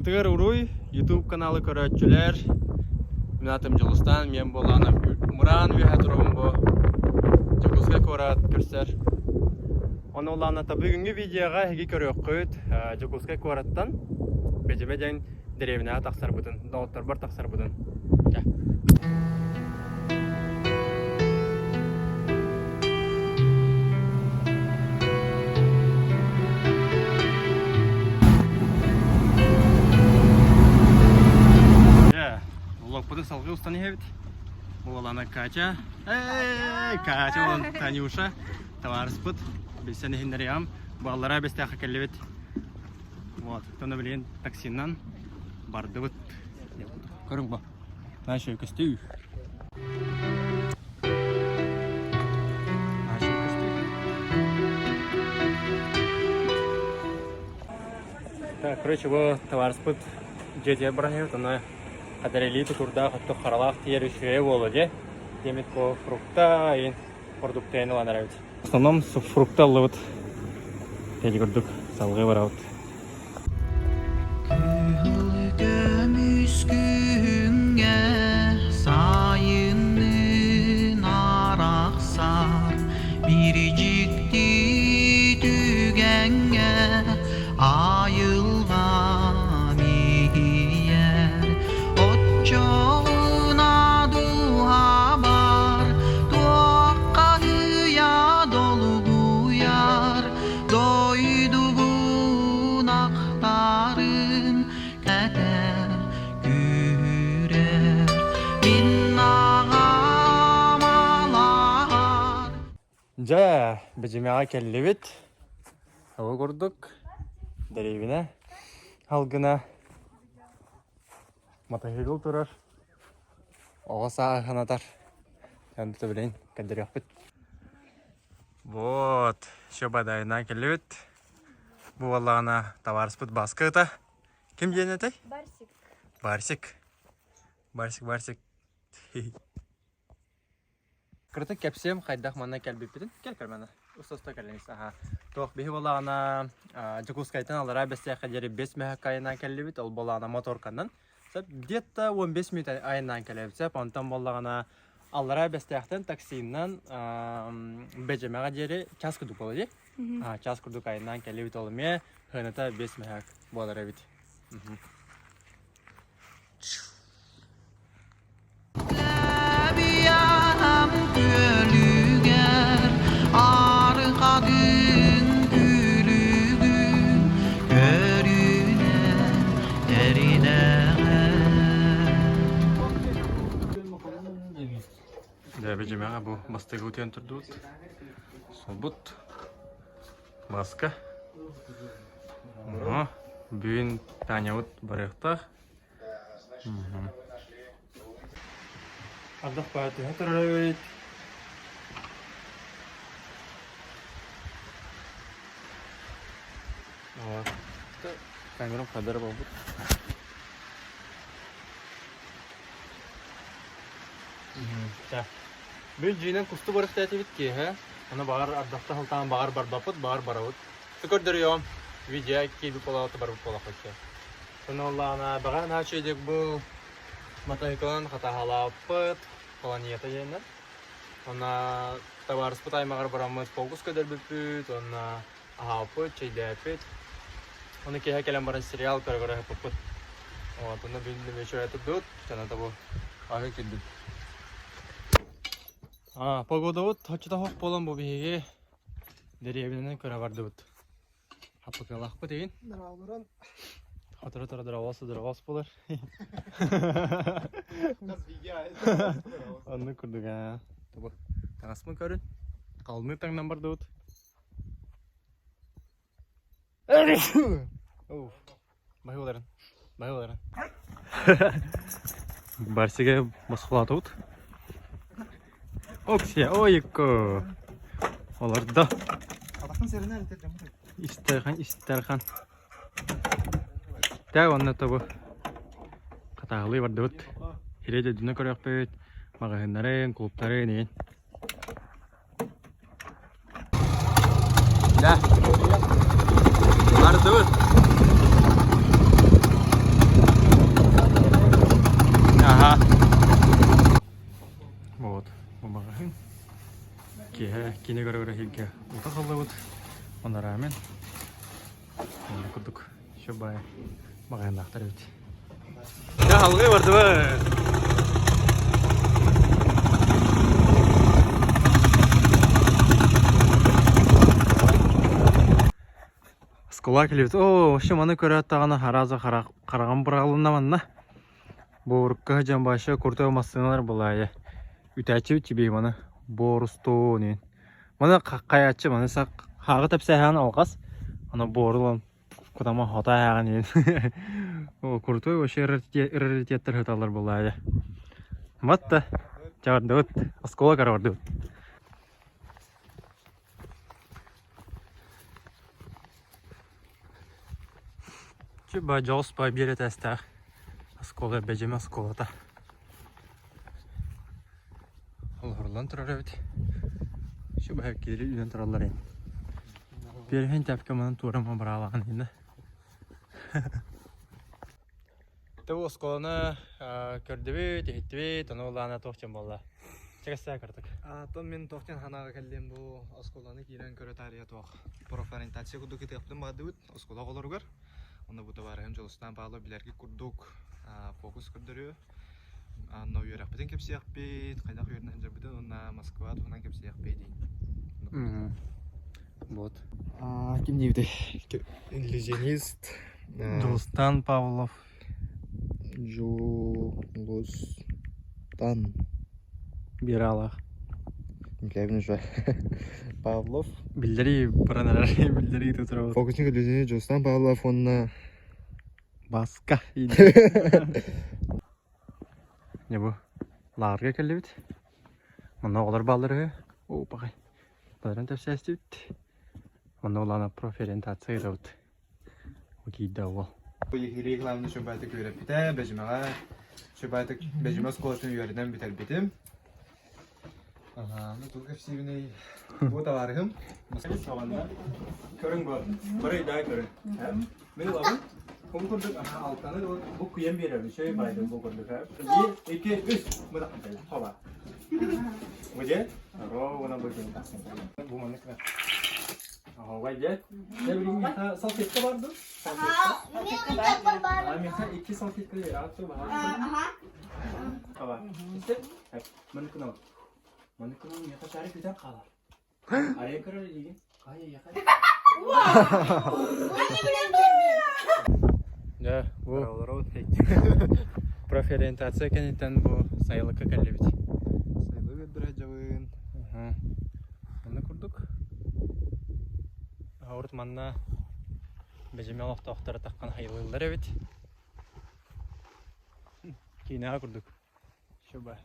Тыгар уруй, YouTube каналы көрөөччүлэр, мин аатым Дьулустаан, миэн буолаана мураан үөһэ турабын бу Дьокуускай куорат көрсөр. Ону улаана бүгүҥҥү видеоҕа эһиги көрүөххүт Дьокуускай куораттан Бэдьимэ диэн дэриэбинэҕэ тахсарбытын, доҕотторбор тахсарбытын. Чэ. Дьэ, влогпутун салгыы устан иһэбит. Уолана Катя. Эй, Катя уон Танюша, табаарыспыт. Билсэн иһиннэриэҕим. Баллара бэстээххэ кэллибит. Вот, тоно билигин таксинан бардыбыт. Көрүҥ бу. Наша көстүү. Наша көстүү. Так, короче, бу товарыспыт дьиэтигэр баран иһэбит, онно хатарелии тутурдаах, өттө харалаах тиийэр үчүгэйэ буолуо дьэ. Диэмит бу фрукта, иин продуктыйаны ылан эрэбит. В основном фрукта ыллыбыт. Тели курдук салгыы барабыт. Кыһыл көмүс күһүҥҥэ сайыннын арахсар биир дьикти түгэҥҥэ айылҕа иһийэр оччоҕуна дууһабар туоххаһыйа долгуйар Дойдубун ахтарын кэтэр күүрэр мин аҕам алаһар Дьэ, Бэдьимэҕэ кэллибит. Ол курдук дэриэбинэ алгына матаһыгыл турар. Оҕо сааһы санатар. Онто билигин көрдөрүөхпүт. Вот, еще бадайынан кэллибит. Бу буоллаҕына табаарыспыт Бааска ыта. Ким диэн этэй? Барсик. Барсик. Барсик, Барсик. Кырытык кэпсиэм хайдах манна кэлбиппитин. Кэл кэл манна. Уста-уста кэллиҥ. Аха. Туох биһи буоллаҕына Дьокуускайтан аллараа Бэстээххэ диэри 5 мөһөккө айаннаан кэллибит. Ол буоллаҕына моторканан. Сөп, где-то 15 минут айаннаан кэлэбит. Сөп, онтон буоллаҕына Аллараа Бэстээхтэн таксинан Бэдьэмэҕэ диэри час курдук буолар дии. Час курдук айаннаан кэллибит ол эмиэ сыаната 5 мөһөөк буолар эбит. Лэбиянам күөлүгэр арҕадын күлүгүн көрүнэн тэринэҕэр Дьэ, Бэдьимэҕэ бу бастакы утуйан турдубут. Солбут. Маска. Оһо, бүгүн Танябыт барыахтаах. Ардах баа түһэ турар эбит. Вот. Камерам хадара буолбут. Бүгүн дьиинэн кусту барыхтаатыбыт киэһэ. Аны баҕар ардахта сылтаан баҕар барбаппыт, баҕар барабыт. Көрдөрүөҕүм. Видео киирбит буолаҕыта барбыт буолахпыт. Соноллаана баҕар наһаа үчүгэйдик бу матайкалан хатаһалааппыт планета диэннэр. Уонна табаарыспыт аймаҕар бараммыт фокус көрдөрбүппүт уонна аһааппыт, чэйдээппит. Ону киэһэ кэлэн баран сериал көрө-көрө ыһыппыппыт. Вот, онно бүгүн вечерэ турдубут, саната бу аһыы киирдим. А, погодабыт оччото суох буолан бу биһиги дэриэбинэнэн көрө бардыбыт. Хаппыкалаахпыт игин. Дорооболорун. Хотору-торо дорообос дорообос буолар. Оннук курдук аа. Тобу таҥаспын көрүн. Халыҥнык таҥнан бардыбыт. Баһыыларын, баһыыларын. Барсига босхолоотубут. Оксия, ойукку. Олордо. Истерхан, истерхан. Тэ онно тобу хатаалыы бардыбыт. Хирэ дойдуну көрүөхпүт, маҕаһыыннарын, клубтарын иин. Да. Бардыбыт. Киинэ көрө-көрө иһиргэ утах ыллыбыт. Онно рамен. Онно курдук еще бай маҕаһыыннаахтар эбит. Дьэ халгыы бардыбыт. Оскуола кэлбит. Оо, вообще маны көрөөт даҕаны харааза хараҕым быраҕылынна манна. Буорукка сылдьан вообще крутой массыыналар былаайа. Үтээччи тебе маны буорустуун иин. Маны хайааччы маны сак хааҕы тэпсээһэҕин алҕас аны буору ылан кутама хото ааҕын иин. О, крутой вообще раритеттар сыталлар былаайа. Вот да, чаҕырдыбыт, оскуола карабардыбыт. Чуба дьоҕус бай биир этээстээх оскуола Бэдьимэ оскуолата олоһурлан турар эбит. Чуба киири үүнэн тураллар ин. Биэрэһин тэпкэ манан туорама бараалаан инна. Ту оскуоланы көрдүбүт, иһиттибит, ону улаана туох дьон буолла? Чэгэстээх кырдык. Аттан мин туох диэн санааҕа кэллим бу оскуоланы киирэн көрө таарыйа туох профориентация курдук ытыахпытын баҕардыбыт оскуола оҕолоругар. Онно бу табаарыһым Дьулустаан Павлов билэргит курдук фокус көрдөрүө. Анна үөрэхпитин кэпсиэхпит, хайдах үөрэнэ сылдьарбытын уонна Москва туһунан кэпсиэхпит диин. Вот. Ким диэбитэй? Иллюзионист. Дьулустаан Павлов. Дьулустан. Биралах. Билэбин уже. Павлов. Биллэрии баран эрэр, биллэрии тутурабыт. Фокусник иллюзионист Дьулустан Павлов уонна Баска. Не бу лааҕырга кэллибит. Манна оҕолор бааллар үһү. Оо, пахай. Баран тэпсээстибит. Онно улаана профориентация ыытабыт. Киирдэ уол. Егерий Главный Шубатык үөрэппитэ, Бэдьимэҕэ Шубатык Бэдьимэ оскуолатын үөрэнэн бүтэрбитим. Ага, ну тугу кэпсиибиний? Бу табаарыһым. Көрүҥ бу. Бары да көрүҥ. Мин ылабын. Бу курдук алтаны бу куйан биэрэбин. Шөй байдым бу курдук. Биир, икки, үс. Хоба. Где? Ровно бу Бу маннык Оһоҕой дьэ. Дьэ билигин миэхэ салфетка бар дуо? Салфетка. А миэхэ икки салфетка биэрэ баҕар. Аба. Маннык гынабын. Маннык гынан миэхэ шарик бүтэн хаалар. Арыйан көрөр илиигин. Ай-яй-яй. Дьэ, бу профориентация кэнниттэн бу сайылыкка кэллибит. Сайылык өлбүрэ дьабын. Онно курдук. Урут манна бэдьимэ олохтоохторо таххан хайылыыллар эбит. Киинэҕэ курдук. Шуба.